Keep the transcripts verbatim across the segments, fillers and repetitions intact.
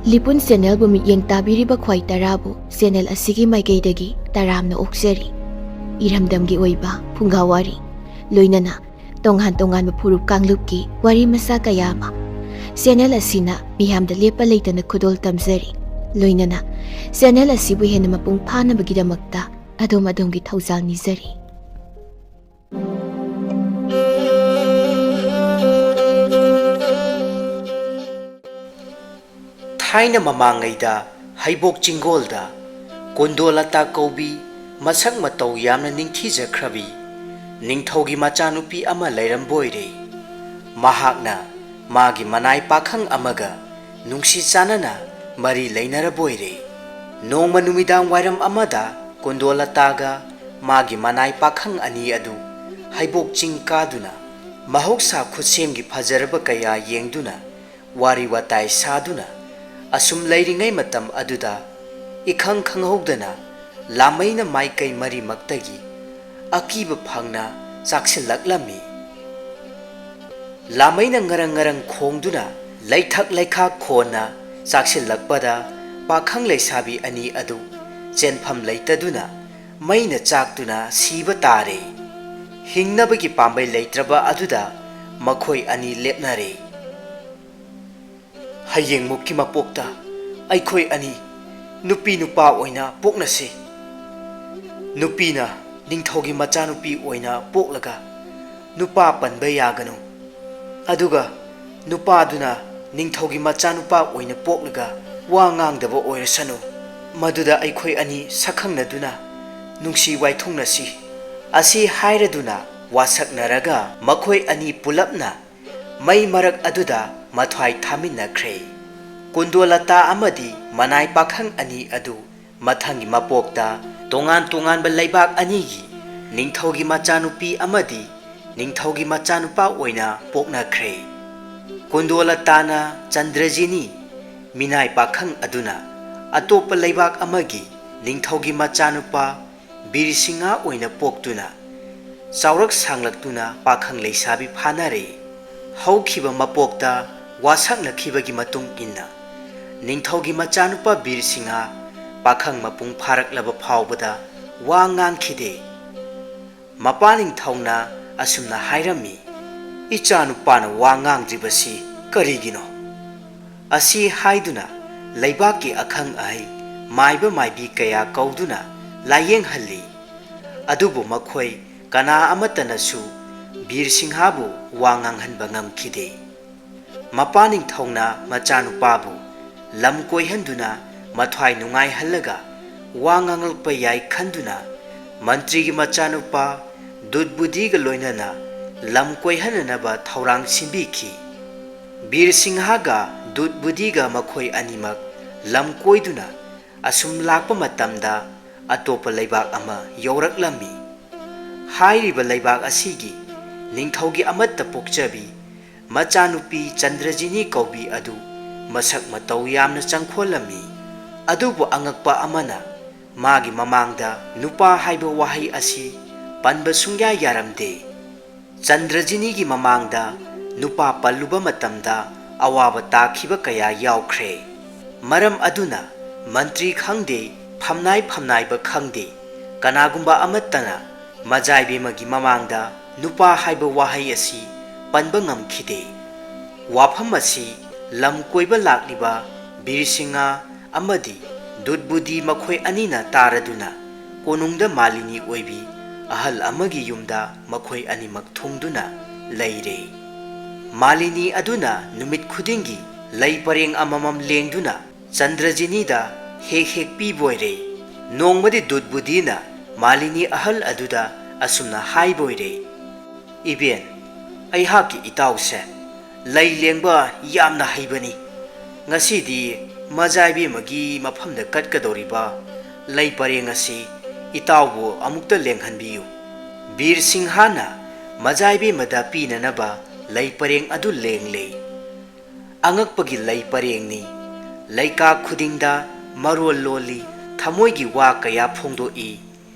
ꯂꯤꯄꯨꯟ ꯆꯦꯅꯦꯜꯕꯨ ꯃꯤꯠꯌꯦꯡ ꯇꯥꯕꯤꯔꯤꯕ ꯈ꯭ꯋꯥꯏ ꯇꯔꯥꯕꯨ ꯆꯦꯅꯦꯜ ꯑꯁꯤꯒꯤ ꯃꯥꯏꯀꯩꯗꯒꯤ ꯇꯔꯥꯝꯅ ꯑꯣꯛꯆꯔꯤ꯫ ꯏꯔꯝꯗꯝꯒꯤ ꯑꯣꯏꯕ ꯐꯨꯡꯒꯥ ꯋꯥꯔꯤ, ꯂꯣꯏꯅꯅ ꯇꯣꯉꯥꯟ ꯇꯣꯉꯥꯟꯕ ꯐꯨꯔꯨꯞ ꯀꯥꯡꯂꯨꯞꯀꯤ ꯋꯥꯔꯤ ꯃꯆꯥ ꯀꯌꯥ ꯑꯃ ꯆꯦꯅꯦꯜ ꯑꯁꯤꯅ ꯃꯤꯌꯥꯝꯗ ꯂꯦꯞꯄ ꯂꯩꯇꯅ ꯈꯨꯗꯣꯜ ꯇꯝꯖꯔꯤ꯫ ꯂꯣꯏꯅꯅ ꯆꯦꯅꯦꯜ ꯑꯁꯤꯕꯨ ꯍꯦꯟꯅ ꯃꯄꯨꯡ ꯐꯥꯅꯕꯒꯤꯗꯃꯛꯇ ꯑꯗꯣꯝ ꯑꯗꯣꯝꯒꯤ ꯊꯧꯖꯥꯜ ꯅꯤꯖꯔꯤ꯫ ꯊꯥꯏꯅ ꯃꯃꯥꯡꯉꯩꯗ ꯍꯩꯕꯣꯛ ꯆꯤꯡꯒꯣꯜꯗ ꯀꯨꯟꯗꯣꯂꯇꯥ ꯀꯧꯕꯤ ꯃꯁꯛ ꯃꯇꯧ ꯌꯥꯝꯅ ꯅꯤꯡꯊꯤꯖꯈ꯭ꯔꯕꯤ ꯅꯤꯡꯊꯧꯒꯤ ꯃꯆꯥꯅꯨꯄꯤ ꯑꯃ ꯂꯩꯔꯝꯕꯣꯏꯔꯦ꯫ ꯃꯍꯥꯛꯅ ꯃꯥꯒꯤ ꯃꯅꯥꯏ ꯄꯥꯈꯪ ꯑꯃꯒ ꯅꯨꯡꯁꯤ ꯆꯥꯟꯅꯅ ꯃꯔꯤ ꯂꯩꯅꯔꯕꯣꯏꯔꯦ꯫ ꯅꯣꯡꯃ ꯅꯨꯃꯤꯗꯥꯡ ꯋꯥꯏꯔꯝ ꯑꯃꯗ ꯀꯨꯟꯗꯣꯂꯇꯥꯒ ꯃꯥꯒꯤ ꯃꯅꯥꯏ ꯄꯥꯈꯪ ꯑꯅꯤ ꯑꯗꯨ ꯍꯩꯕꯣꯛ ꯆꯤꯡ ꯀꯥꯗꯨꯅ ꯃꯍꯧꯁꯥ ꯈꯨꯠꯁꯦꯝꯒꯤ ꯐꯖꯔꯕ ꯀꯌꯥ ꯌꯦꯡꯗꯨꯅ ꯋꯥꯔꯤ ꯋꯥꯇꯥꯏ ꯁꯥꯗꯨꯅ ꯑꯁꯨꯝ ꯂꯩꯔꯤꯉꯩ ꯃꯇꯝ ꯑꯗꯨꯗ ꯏꯈꯪ ꯈꯪꯍꯧꯗꯅ ꯂꯥꯃꯩꯅ ꯃꯥꯏꯀꯩ ꯃꯔꯤꯃꯛꯇꯒꯤ ꯑꯀꯤꯕ ꯐꯪꯅ ꯆꯥꯛꯁꯤꯜꯂꯛꯂꯝꯃꯤ꯫ ꯂꯥꯃꯩꯅ ꯉꯔꯪ ꯉꯔꯪ ꯈꯣꯡꯗꯨꯅ ꯂꯩꯊꯛ ꯂꯩꯈꯥꯛ ꯈꯣꯟꯅ ꯆꯥꯛꯁꯤꯜꯂꯛꯄꯗ ꯄꯥꯈꯪ ꯂꯩꯁꯥꯕꯤ ꯑꯅꯤ ꯑꯗꯨ ꯆꯦꯟꯐꯝ ꯂꯩꯇꯗꯨꯅ ꯃꯩꯅ ꯆꯥꯛꯇꯨꯅ ꯁꯤꯕ ꯇꯥꯔꯦ꯫ ꯍꯤꯡꯅꯕꯒꯤ ꯄꯥꯝꯕꯩ ꯂꯩꯇ꯭ꯔꯕ ꯑꯗꯨꯗ ꯃꯈꯣꯏ ꯑꯅꯤ ꯂꯦꯞꯅꯔꯦ꯫ ꯍꯌꯦꯡꯃꯨꯛꯀꯤ ꯃꯄꯣꯛꯇ ꯑꯩꯈꯣꯏ ꯑꯅꯤ ꯅꯨꯄꯤ ꯅꯨꯄꯥ ꯑꯣꯏꯅ ꯄꯣꯛꯅꯁꯤ꯫ ꯅꯨꯄꯤꯅ ꯅꯤꯡꯊꯧꯒꯤ ꯃꯆꯥꯅꯨꯄꯤ ꯑꯣꯏꯅ ꯄꯣꯛꯂꯒ ꯅꯨꯄꯥ ꯄꯟꯕ ꯌꯥꯒꯅꯨ꯫ ꯑꯗꯨꯒ ꯅꯨꯄꯥꯗꯨꯅ ꯅꯤꯡꯊꯧꯒꯤ ꯃꯆꯥꯅꯨꯄꯥ ꯑꯣꯏꯅ ꯄꯣꯛꯂꯒ ꯋꯥ ꯉꯥꯡꯗꯕ ꯑꯣꯏꯔꯁꯅꯨ꯫ ꯃꯗꯨꯗ ꯑꯩꯈꯣꯏ ꯑꯅꯤ ꯁꯛꯈꯪꯅꯗꯨꯅ ꯅꯨꯡꯁꯤ ꯋꯥꯏꯊꯨꯡꯅꯁꯤ꯫ ꯑꯁꯤ ꯍꯥꯏꯔꯗꯨꯅ ꯋꯥꯁꯛꯅꯔꯒ ꯃꯈꯣꯏ ꯑꯅꯤ ꯄꯨꯂꯞꯅ ꯃꯩ ꯃꯔꯛ ꯑꯗꯨꯗ ꯃꯊ꯭ꯋꯥꯏ ꯊꯥꯃꯤꯟꯅꯈ꯭ꯔꯦ꯫ ꯀꯨꯟꯗꯣꯂꯇꯥ ꯑꯃꯗꯤ ꯃꯅꯥꯏ ꯄꯥꯈꯪ ꯑꯅꯤ ꯑꯗꯨ ꯃꯊꯪꯒꯤ ꯃꯄꯣꯛꯇ ꯇꯣꯉꯥꯟ ꯇꯣꯉꯥꯟꯕ ꯂꯩꯕꯥꯛ ꯑꯅꯤꯒꯤ ꯅꯤꯡꯊꯧꯒꯤ ꯃꯆꯥꯅꯨꯄꯤ ꯑꯃꯗꯤ ꯅꯤꯡꯊꯧꯒꯤ ꯃꯆꯥꯅꯨꯄꯥ ꯑꯣꯏꯅ ꯄꯣꯛꯅꯈ꯭ꯔꯦ꯫ ꯀꯨꯟꯗꯣꯂꯇꯥꯅ ꯆꯟꯗ꯭ꯔꯖꯤꯅꯤ ꯃꯤꯅꯥꯏ ꯄꯥꯈꯪ ꯑꯗꯨꯅ ꯑꯇꯣꯞꯄ ꯂꯩꯕꯥꯛ ꯑꯃꯒꯤ ꯅꯤꯡꯊꯧꯒꯤ ꯃꯆꯥꯅꯨꯄꯥ ꯕꯤꯔ ꯁꯤꯡꯍ ꯑꯣꯏꯅ ꯄꯣꯛꯇꯨꯅ ꯆꯥꯎꯔꯛ ꯁꯥꯡꯂꯛꯇꯨꯅ ꯄꯥꯈꯪ ꯂꯩꯁꯥꯕꯤ ꯐꯥꯅꯔꯦ꯫ ꯍꯧꯈꯤꯕ ꯃꯄꯣꯛꯇ ꯋꯥꯁꯛꯅꯈꯤꯕꯒꯤ ꯃꯇꯨꯡ ꯏꯟꯅ ꯅꯤꯡꯊꯧꯒꯤ ꯃꯆꯥꯅꯨꯄꯥ ꯕꯤꯔ ꯁꯤꯡꯍ ꯄꯥꯈꯪ ꯃꯄꯨꯡ ꯐꯥꯔꯛꯂꯕ ꯐꯥꯎꯕꯗ ꯋꯥ ꯉꯥꯡꯈꯤꯗꯦ꯫ ꯃꯄꯥ ꯅꯤꯡꯊꯧꯅ ꯑꯁꯨꯝꯅ ꯍꯥꯏꯔꯝꯃꯤ, "ꯏꯆꯥꯅꯨꯄꯥꯅ ꯋꯥ ꯉꯥꯡꯗ꯭ꯔꯤꯕꯁꯤ ꯀꯔꯤꯒꯤꯅꯣ?" ꯑꯁꯤ ꯍꯥꯏꯗꯨꯅ ꯂꯩꯕꯥꯛꯀꯤ ꯑꯈꯪ ꯑꯍꯩ, ꯃꯥꯏꯕ ꯃꯥꯏꯕꯤ ꯀꯌꯥ ꯀꯧꯗꯨꯅ ꯂꯥꯌꯦꯡꯍꯜꯂꯤ꯫ ꯑꯗꯨꯕꯨ ꯃꯈꯣꯏ ꯀꯅꯥ ꯑꯃꯠꯇꯅꯁꯨ ꯕꯤꯔ ꯁꯤꯡꯍꯕꯨ ꯋꯥ ꯉꯥꯡꯍꯟꯕ ꯉꯝꯈꯤꯗꯦ꯫ ꯃꯄꯥ ꯅꯤꯡꯊꯧꯅ ꯃꯆꯥꯅꯨꯄꯥꯕꯨ ꯂꯝ ꯀꯣꯏꯍꯟꯗꯨꯅ ꯃꯊ꯭ꯋꯥꯏ ꯅꯨꯡꯉꯥꯏꯍꯜꯂꯒ ꯋꯥ ꯉꯥꯡꯂꯛꯄ ꯌꯥꯏ ꯈꯟꯗꯨꯅ ꯃꯟꯇ꯭ꯔꯤꯒꯤ ꯃꯆꯥꯅꯨꯄꯥ ꯗꯨꯠꯕꯨꯗꯤꯒ ꯂꯣꯏꯅꯅ ꯂꯝ ꯀꯣꯏꯍꯟꯅꯅꯕ ꯊꯧꯔꯥꯡ ꯁꯤꯟꯕꯤꯈꯤ꯫ ꯕꯤꯔ ꯁꯤꯡꯍꯒ ꯗꯨꯠꯕꯨꯗꯤꯒ ꯃꯈꯣꯏ ꯑꯅꯤꯃꯛ ꯂꯝ ꯀꯣꯏꯗꯨꯅ ꯑꯁꯨꯝ ꯂꯥꯛꯄ ꯃꯇꯝꯗ ꯑꯇꯣꯞꯄ ꯂꯩꯕꯥꯛ ꯑꯃ ꯌꯧꯔꯛꯂꯝꯃꯤ꯫ ꯍꯥꯏꯔꯤꯕ ꯂꯩꯕꯥꯛ ꯑꯁꯤꯒꯤ ꯅꯤꯡꯊꯧꯒꯤ ꯑꯃꯠꯇ ꯄꯣꯛꯆꯕꯤ ꯃꯆꯥꯅꯨꯄꯤ ꯆꯟꯗ꯭ꯔꯖꯤꯅꯤ ꯀꯧꯕꯤ ꯑꯗꯨ ꯃꯁꯛ ꯃꯇꯧ ꯌꯥꯝꯅ ꯆꯪꯈꯣꯜꯂꯝꯃꯤ꯫ ꯑꯗꯨꯕꯨ ꯑꯉꯛꯄ ꯑꯃꯅ, ꯃꯥꯒꯤ ꯃꯃꯥꯡꯗ ꯅꯨꯄꯥ ꯍꯥꯏꯕ ꯋꯥꯍꯩ ꯑꯁꯤ ꯄꯟꯕ ꯁꯨꯡꯌꯥ ꯌꯥꯔꯝꯗꯦ꯫ ꯆꯟꯗ꯭ꯔꯖꯤꯅꯤꯒꯤ ꯃꯃꯥꯡꯗ ꯅꯨꯄꯥ ꯄꯜꯂꯨꯕ ꯃꯇꯝꯗ ꯑꯋꯥꯕ ꯇꯥꯈꯤꯕ ꯀꯌꯥ ꯌꯥꯎꯈ꯭ꯔꯦ꯫ ꯃꯔꯝ ꯑꯗꯨꯅ ꯃꯟꯇ꯭ꯔꯤ ꯈꯪꯗꯦ, ꯐꯝꯅꯥꯏ ꯐꯝꯅꯥꯏꯕ ꯈꯪꯗꯦ, ꯀꯅꯥꯒꯨꯝꯕ ꯑꯃꯠꯇꯅ ꯃꯖꯥꯏꯕꯦꯝꯃꯒꯤ ꯃꯃꯥꯡꯗ ꯅꯨꯄꯥ ꯍꯥꯏꯕ ꯋꯥꯍꯩ ꯑꯁꯤ ꯄꯟꯕ ꯉꯝꯈꯤꯗꯦ꯫ ꯋꯥꯐꯝ ꯑꯁꯤ ꯂꯝ ꯀꯣꯏꯕ ꯂꯥꯛꯂꯤꯕ ꯕꯤꯔ ꯁꯤꯡꯍ ꯑꯃꯗꯤ ꯗꯨꯠꯕꯨꯗꯤ ꯃꯈꯣꯏ ꯑꯅꯤꯅ ꯇꯥꯔꯗꯨꯅ ꯀꯣꯅꯨꯡꯗ ꯃꯥꯂꯤꯅꯤ ꯑꯣꯏꯕꯤ ꯑꯍꯜ ꯑꯃꯒꯤ ꯌꯨꯝꯗ ꯃꯈꯣꯏ ꯑꯅꯤꯃꯛ ꯊꯨꯡꯗꯨꯅ ꯂꯩꯔꯦ꯫ ꯃꯥꯂꯤꯅꯤ ꯑꯗꯨꯅ ꯅꯨꯃꯤꯠ ꯈꯨꯗꯤꯡꯒꯤ ꯂꯩ ꯄꯔꯦꯡ ꯑꯃꯃꯝ ꯂꯦꯡꯗꯨꯅ ꯆꯟꯗ꯭ꯔꯖꯤꯅꯤꯗ ꯍꯦꯛ ꯍꯦꯛ ꯄꯤꯕꯣꯏꯔꯦ꯫ ꯅꯣꯡꯃꯗꯤ ꯗꯨꯠꯕꯨꯗꯤꯅ ꯃꯥꯂꯤꯅꯤ ꯑꯍꯜ ꯑꯗꯨꯗ ꯑꯁꯨꯝꯅ ꯍꯥꯏꯕꯣꯏꯔꯦ, "ꯏꯕꯦꯟ, ꯑꯩꯍꯥꯛꯀꯤ ꯏꯇꯥꯎꯁꯦ ꯂꯩ ꯂꯦꯡꯕ ꯌꯥꯝꯅ ꯍꯩꯕꯅꯤ꯫ ꯉꯁꯤꯗꯤ ꯃꯖꯥꯏꯕꯦꯝꯃꯒꯤ ꯃꯐꯝꯗ ꯀꯠꯀꯗꯧꯔꯤꯕ ꯂꯩ ꯄꯔꯦꯡ ꯑꯁꯤ ꯏꯇꯥꯎꯕꯨ ꯑꯃꯨꯛꯇ ꯂꯦꯡꯍꯟꯕꯤꯌꯨ꯫" ꯕꯤꯔ ꯁꯤꯡꯍꯅ ꯃꯖꯥꯏꯕꯦꯝꯃꯗ ꯄꯤꯅꯅꯕ ꯂꯩ ꯄꯔꯦꯡ ꯑꯗꯨ ꯂꯦꯡꯂꯦ꯫ ꯑꯉꯛꯄꯒꯤ ꯂꯩ ꯄꯔꯦꯡꯅꯤ꯫ ꯂꯩꯀꯥ ꯈꯨꯗꯤꯡꯗ ꯃꯔꯣꯜ ꯂꯣꯜꯂꯤ, ꯊꯃꯣꯏꯒꯤ ꯋꯥ ꯀꯌꯥ ꯐꯣꯡꯗꯣꯛꯏ꯫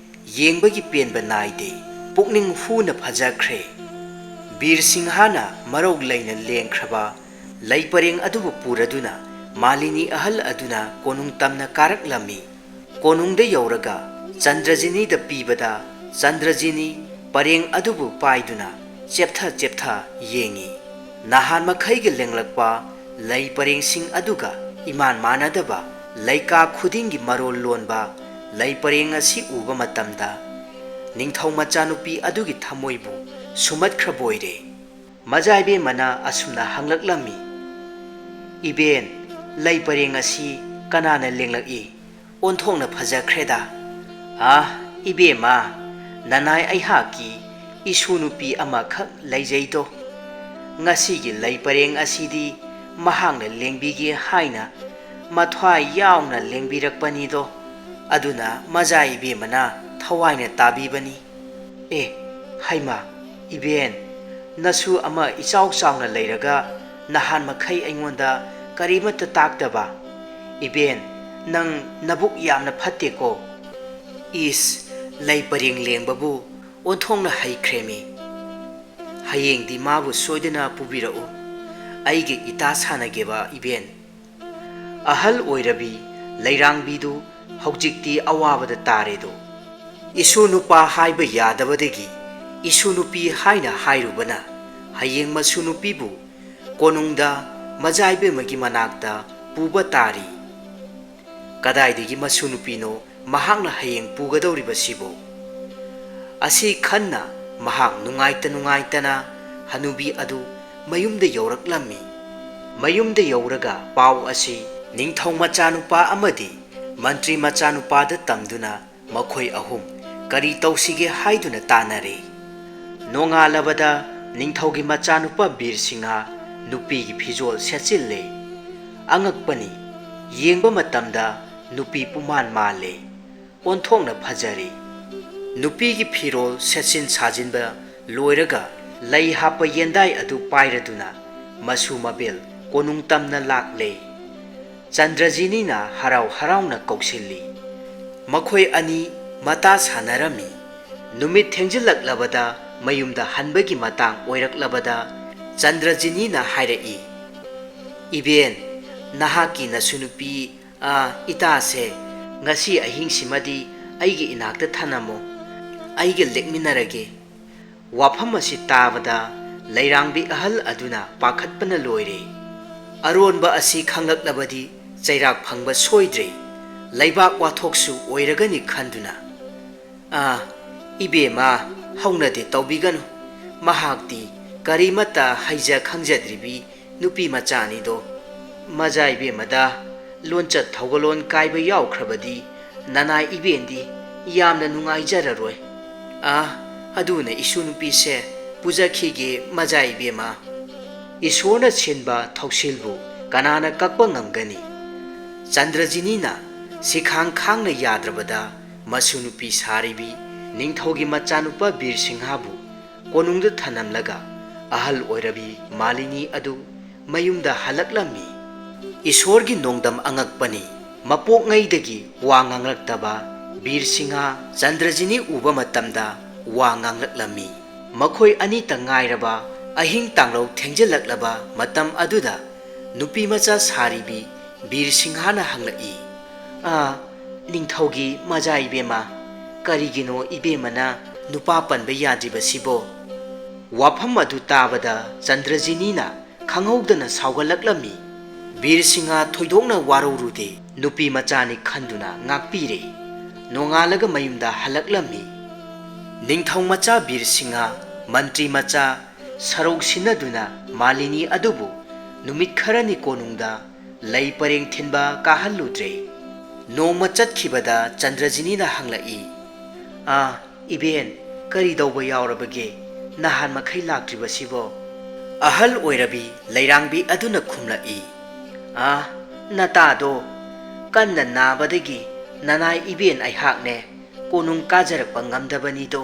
ꯌꯦꯡꯕꯒꯤ ꯄꯦꯟꯕ ꯅꯥꯏꯗꯦ꯫ ꯄꯨꯛꯅꯤꯡ ꯍꯨꯅ ꯐꯖꯈ꯭ꯔꯦ꯫ ꯕꯤꯔ ꯁꯤꯡꯍꯅ ꯃꯔꯧ ꯂꯩꯅ ꯂꯦꯡꯈ꯭ꯔꯕ ꯂꯩ ꯄꯔꯦꯡ ꯑꯗꯨꯕꯨ ꯄꯨꯔꯗꯨꯅ ꯃꯥꯂꯤꯅꯤ ꯑꯍꯜ ꯑꯗꯨꯅ ꯀꯣꯅꯨꯡ ꯇꯝꯅ ꯀꯥꯔꯛꯂꯝꯃꯤ꯫ ꯀꯣꯅꯨꯡꯗ ꯌꯧꯔꯒ ꯆꯟꯗ꯭ꯔꯖꯤꯅꯤꯗ ꯄꯤꯕꯗ, ꯆꯟꯗ꯭ꯔꯖꯤꯅꯤ ꯄꯔꯦꯡ ꯑꯗꯨꯕꯨ ꯄꯥꯏꯗꯨꯅ ꯆꯦꯞꯊ ꯆꯦꯞꯊ ꯌꯦꯡꯉꯤ꯫ ꯅꯍꯥꯟ ꯃꯈꯩꯒ ꯂꯦꯡꯂꯛꯄ ꯂꯩ ꯄꯔꯦꯡꯁꯤꯡ ꯑꯗꯨꯒ ꯏꯃꯥꯟ ꯃꯥꯟꯅꯗꯕ, ꯂꯩꯀꯥ ꯈꯨꯗꯤꯡꯒꯤ ꯃꯔꯣꯜ ꯂꯣꯟꯕ ꯂꯩ ꯄꯔꯦꯡ ꯑꯁꯤ ꯎꯕ ꯃꯇꯝꯗ, ꯅꯤꯡꯊꯧ ꯃꯆꯥꯅꯨꯄꯤ ꯑꯗꯨꯒꯤ ꯊꯃꯣꯏꯕꯨ ꯁꯨꯝꯍꯠꯈ꯭ꯔꯕꯣꯏꯔꯦ꯫ ꯃꯖꯥ ꯏꯕꯦꯝꯃꯅ ꯑꯁꯨꯝꯅ ꯍꯪꯂꯛꯂꯝꯃꯤ, "ꯏꯕꯦꯟ, ꯂꯩ ꯄꯔꯦꯡ ꯑꯁꯤ ꯀꯅꯥꯅ ꯂꯦꯡꯂꯛꯏ? ꯑꯣꯟꯊꯣꯛꯅ ꯐꯖꯈ꯭ꯔꯦꯗ꯫ ꯑꯥ, ꯏꯕꯦꯝꯃ, ꯅꯅꯥꯏ ꯑꯩꯍꯥꯛꯀꯤ ꯏꯁꯨ ꯅꯨꯄꯤ ꯑꯃꯈꯛ ꯂꯩꯖꯩꯗꯣ꯫ ꯉꯁꯤꯒꯤ ꯂꯩ ꯄꯔꯦꯡ ꯑꯁꯤꯗꯤ ꯃꯍꯥꯛꯅ ꯂꯦꯡꯕꯤꯒꯦ ꯍꯥꯏꯅ ꯃꯊ꯭ꯋꯥꯏ ꯌꯥꯎꯅ ꯂꯦꯡꯕꯤꯔꯛꯄꯅꯤꯗꯣ꯫ ꯑꯗꯨꯅ ꯃꯖꯥ ꯏꯕꯦꯝꯃꯅ ꯊꯋꯥꯏꯅ ꯇꯥꯕꯤꯕꯅꯤ꯫" "ꯑꯦ, ꯍꯩꯃꯥ, ꯏꯕꯦꯟ, ꯅꯁꯨ ꯑꯃ ꯏꯆꯥꯎ ꯆꯥꯎꯅ ꯂꯩꯔꯒ ꯅꯍꯥꯟ ꯃꯈꯩ ꯑꯩꯉꯣꯟꯗ ꯀꯔꯤꯃꯠꯇ ꯇꯥꯛꯇꯕ? ꯏꯕꯦꯟ, ꯅꯪ ꯅꯕꯨꯛ ꯌꯥꯝꯅ ꯐꯠꯇꯦꯀꯣ꯫ ꯏꯁ, ꯂꯩ ꯄꯔꯦꯡ ꯂꯦꯡꯕꯕꯨ ꯑꯣꯟꯊꯣꯛꯅ ꯍꯩꯈ꯭ꯔꯦꯃꯤ꯫ ꯍꯌꯦꯡꯗꯤ ꯃꯥꯕꯨ ꯁꯣꯏꯗꯅ ꯄꯨꯕꯤꯔꯛꯎ꯫ ꯑꯩꯒꯤ ꯏꯇꯥ ꯁꯥꯟꯅꯒꯦꯕ, ꯏꯕꯦꯟ꯫" ꯑꯍꯜ ꯑꯣꯏꯔꯕꯤ ꯂꯩꯔꯥꯡꯕꯤꯗꯨ ꯍꯧꯖꯤꯛꯇꯤ ꯑꯋꯥꯕꯗ ꯇꯥꯔꯦꯗꯣ꯫ ꯏꯁꯨ ꯅꯨꯄꯥ ꯍꯥꯏꯕ ꯌꯥꯗꯕꯗꯒꯤ ꯏꯁꯨ ꯅꯨꯄꯤ ꯍꯥꯏꯅ ꯍꯥꯏꯔꯨꯕꯅ ꯍꯌꯦꯡ ꯃꯁꯨ ꯅꯨꯄꯤꯕꯨ ꯀꯣꯅꯨꯡꯗ ꯃꯖꯥ ꯏꯕꯦꯝꯃꯒꯤ ꯃꯅꯥꯛꯇ ꯄꯨꯕ ꯇꯥꯔꯤ꯫ ꯀꯗꯥꯏꯗꯒꯤ ꯃꯁꯨ ꯅꯨꯄꯤꯅꯣ ꯃꯍꯥꯛꯅ ꯍꯌꯦꯡ ꯄꯨꯒꯗꯧꯔꯤꯕꯁꯤꯕꯨ? ꯑꯁꯤ ꯈꯟꯅ ꯃꯍꯥꯛ ꯅꯨꯡꯉꯥꯏꯇ ꯅꯨꯡꯉꯥꯏꯇꯅ ꯍꯅꯨꯕꯤ ꯑꯗꯨ ꯃꯌꯨꯝꯗ ꯌꯧꯔꯛꯂꯝꯃꯤ꯫ ꯃꯌꯨꯝꯗ ꯌꯧꯔꯒ ꯄꯥꯎ ꯑꯁꯤ ꯅꯤꯡꯊꯧ ꯃꯆꯥꯅꯨꯄꯥ ꯑꯃꯗꯤ ꯃꯟꯇ꯭ꯔꯤ ꯃꯆꯥꯅꯨꯄꯥꯗ ꯇꯝꯗꯨꯅ ꯃꯈꯣꯏ ꯑꯍꯨꯝ ꯀꯔꯤ ꯇꯧꯁꯤꯒꯦ ꯍꯥꯏꯗꯨꯅ ꯇꯥꯟꯅꯔꯦ꯫ ꯅꯣꯡꯉꯥꯜꯂꯕꯗ ꯅꯤꯡꯊꯧꯒꯤ ꯃꯆꯥꯅꯨꯄꯥ ꯕꯤꯔ ꯁꯤꯡꯍ ꯅꯨꯄꯤꯒꯤ ꯐꯤꯖꯣꯜ ꯁꯦꯠꯆꯤꯜꯂꯦ꯫ ꯑꯉꯛꯄꯅꯤ, ꯌꯦꯡꯕ ꯃꯇꯝꯗ ꯅꯨꯄꯤ ꯄꯨꯃꯥꯟ ꯃꯥꯜꯂꯦ꯫ ꯑꯣꯟꯊꯣꯛꯅ ꯐꯖꯔꯦ꯫ ꯅꯨꯄꯤꯒꯤ ꯐꯤꯔꯣꯜ ꯁꯦꯠꯆꯤꯟ ꯁꯥꯖꯤꯟꯕ ꯂꯣꯏꯔꯒ ꯂꯩ ꯍꯥꯞꯄ ꯌꯦꯟꯗꯥꯏ ꯑꯗꯨ ꯄꯥꯏꯔꯗꯨꯅ ꯃꯁꯨ ꯃꯕꯦꯜ ꯀꯣꯅꯨꯡ ꯇꯝꯅ ꯂꯥꯛꯂꯦ꯫ ꯆꯟꯗ꯭ꯔꯖꯤꯅꯤꯅ ꯍꯔꯥꯎ ꯍꯔꯥꯎꯅ ꯀꯧꯁꯤꯜꯂꯤ꯫ ꯃꯈꯣꯏ ꯑꯅꯤ ꯃꯇꯥ ꯁꯥꯟꯅꯔꯝꯃꯤ꯫ ꯅꯨꯃꯤꯠ ꯊꯦꯡꯖꯤꯜꯂꯛꯂꯕꯗ ꯃꯌꯨꯝꯗ ꯍꯟꯕꯒꯤ ꯃꯇꯥꯡ ꯑꯣꯏꯔꯛꯂꯕꯗ ꯆꯟꯗ꯭ꯔꯖꯤꯅꯤꯅ ꯍꯥꯏꯔꯛꯏ, "ꯏꯕꯦꯟ, ꯅꯍꯥꯛꯀꯤ ꯅꯁꯨꯅꯨꯄꯤ, ꯑ, ꯏꯇꯥꯁꯦ ꯉꯁꯤ ꯑꯍꯤꯡꯁꯤꯃꯗꯤ ꯑꯩꯒꯤ ꯏꯅꯥꯛꯇ ꯊꯅꯝꯃꯣ꯫ ꯑꯩꯒ ꯂꯦꯛꯃꯤꯟꯅꯔꯒꯦ꯫ ꯋꯥꯐꯝ ꯑꯁꯤ ꯇꯥꯕꯗ ꯂꯩꯔꯥꯡꯕꯤ ꯑꯍꯜ ꯑꯗꯨꯅ ꯄꯥꯈꯠꯄꯅ ꯂꯣꯏꯔꯦ꯫ ꯑꯔꯣꯟꯕ ꯑꯁꯤ ꯈꯪꯂꯛꯂꯕꯗꯤ ꯆꯩꯔꯥꯛ ꯐꯪꯕ ꯁꯣꯏꯗ꯭ꯔꯦ꯫ ꯂꯩꯕꯥꯛ ꯋꯥꯊꯣꯛꯁꯨ ꯑꯣꯏꯔꯒꯅꯤ ꯈꯟꯗꯨꯅ, "ꯑꯥ, ꯏꯕꯦꯝꯃ, ꯍꯧꯅꯗꯦ ꯇꯧꯕꯤꯒꯅꯨ꯫ ꯃꯍꯥꯛꯇꯤ ꯀꯔꯤꯃꯠꯇ ꯍꯩꯖ ꯈꯪꯖꯗ꯭ꯔꯤꯕꯤ ꯅꯨꯄꯤ ꯃꯆꯥꯅꯤꯗꯣ꯫ ꯃꯖꯥ ꯏꯕꯦꯝꯃꯗ ꯂꯣꯟꯆꯠ ꯊꯧꯒꯜꯂꯣꯟ ꯀꯥꯏꯕ ꯌꯥꯎꯈ꯭ꯔꯕꯗꯤ ꯅꯅꯥꯏ ꯏꯕꯦꯟꯗꯤ ꯌꯥꯝꯅ ꯅꯨꯡꯉꯥꯏꯖꯔꯔꯣꯏ꯫ ꯑꯥ, ꯑꯗꯨꯅ ꯏꯁꯨ ꯅꯨꯄꯤꯁꯦ ꯄꯨꯖꯈꯤꯒꯦ ꯃꯖꯥ ꯏꯕꯦꯝꯃ꯫ ꯏꯁꯣꯔꯅ ꯁꯤꯟꯕ ꯊꯧꯁꯤꯜꯕꯨ ꯀꯅꯥꯅ ꯀꯛꯄ ꯉꯝꯒꯅꯤ?" ꯆꯟꯗ꯭ꯔꯖꯤꯅꯤꯅ ꯁꯤꯈꯥꯡ ꯈꯥꯡꯅ ꯌꯥꯗ꯭ꯔꯕꯗ ꯃꯁꯨ ꯅꯨꯄꯤ ꯁꯥꯔꯤꯕꯤ ꯅꯤꯡꯊꯧꯒꯤ ꯃꯆꯥꯅꯨꯄꯥ ꯕꯤꯔ ꯁꯤꯡꯍꯕꯨ ꯀꯣꯅꯨꯡꯗ ꯊꯅꯝꯂꯒ ꯑꯍꯜ ꯑꯣꯏꯔꯕꯤ ꯃꯥꯂꯤꯅꯤ ꯑꯗꯨ ꯃꯌꯨꯝꯗ ꯍꯜꯂꯛꯂꯝꯃꯤ꯫ ꯏꯁꯣꯔꯒꯤ ꯅꯣꯡꯗꯝ ꯑꯉꯛꯄꯅꯤ꯫ ꯃꯄꯣꯛꯉꯩꯗꯒꯤ ꯋꯥ ꯉꯥꯡꯂꯛꯇꯕ ꯕꯤꯔ ꯁꯤꯡꯍ ꯆꯟꯗ꯭ꯔꯖꯤꯅꯤ ꯎꯕ ꯃꯇꯝꯗ ꯋꯥ ꯉꯥꯡꯂꯛꯂꯝꯃꯤ꯫ ꯃꯈꯣꯏ ꯑꯅꯤꯇ ꯉꯥꯏꯔꯕ ꯑꯍꯤꯡ ꯇꯥꯡꯂꯧ ꯊꯦꯡꯖꯤꯜꯂꯛꯂꯕ ꯃꯇꯝ ꯑꯗꯨꯗ ꯅꯨꯄꯤ ꯃꯆꯥ ꯁꯥꯔꯤꯕꯤ ꯕꯤꯔ ꯁꯤꯡꯍꯅ ꯍꯪꯂꯛꯏ, "ꯑꯥ, ꯅꯤꯡꯊꯧꯒꯤ ꯃꯖꯥ ꯏꯕꯦꯝꯃ, ꯀꯔꯤꯒꯤꯅꯣ ꯏꯕꯦꯝꯃꯅ ꯅꯨꯄꯥ ꯄꯟꯕ ꯌꯥꯗ꯭ꯔꯤꯕꯁꯤꯕꯣ?" ꯋꯥꯐꯝ ꯑꯗꯨ ꯇꯥꯕꯗ ꯆꯟꯗ꯭ꯔꯖꯤꯅꯤꯅ ꯈꯪꯍꯧꯗꯅ ꯁꯥꯎꯒꯠꯂꯛꯂꯝꯃꯤ꯫ ꯕꯤꯔ ꯁꯤꯡꯍ ꯊꯣꯏꯗꯣꯛꯅ ꯋꯥꯔꯧꯔꯨꯗꯦ, ꯅꯨꯄꯤ ꯃꯆꯥꯅꯤ ꯈꯟꯗꯨꯅ ꯉꯥꯛꯄꯤꯔꯦ꯫ ꯅꯣꯡꯉꯥꯜꯂꯒ ꯃꯌꯨꯝꯗ ꯍꯜꯂꯛꯂꯝꯃꯤ꯫ ꯅꯤꯡꯊꯧ ꯃꯆꯥ ꯕꯤꯔ ꯁꯤꯡꯍ, ꯃꯟꯇ꯭ꯔꯤ ꯃꯆꯥ ꯁꯔꯧ ꯁꯤꯟꯅꯗꯨꯅ ꯃꯥꯂꯤꯅꯤ ꯑꯗꯨꯕꯨ ꯅꯨꯃꯤꯠ ꯈꯔꯅꯤ ꯀꯣꯅꯨꯡꯗ ꯂꯩ ꯄꯔꯦꯡ ꯊꯤꯟꯕ ꯀꯥꯍꯜꯂꯨꯗ꯭ꯔꯦ꯫ ꯅꯣꯡꯃ ꯆꯠꯈꯤꯕꯗ ꯆꯟꯗ꯭ꯔꯖꯤꯅꯤꯅ ꯍꯪꯂꯛꯏ, "ꯑꯥ, ꯏꯕꯦꯟ, ꯀꯔꯤ ꯇꯧꯕ ꯌꯥꯎꯔꯕꯒꯦ? ꯅꯍꯥꯟ ꯃꯈꯩ ꯂꯥꯛꯇ꯭ꯔꯤꯕꯁꯤꯕꯣ?" ꯑꯍꯜ ꯑꯣꯏꯔꯕꯤ ꯂꯩꯔꯥꯡꯕꯤ ꯑꯗꯨꯅ ꯈꯨꯝꯂꯛꯏ, "ꯑꯥ, ꯅꯇꯥꯗꯣ ꯀꯟꯅ ꯅꯥꯕꯗꯒꯤ ꯅꯅꯥꯏ ꯏꯕꯦꯟ ꯑꯩꯍꯥꯛꯅꯦ ꯀꯣꯅꯨꯡ ꯀꯥꯖꯔꯛꯄ ꯉꯝꯗꯕꯅꯤꯗꯣ꯫"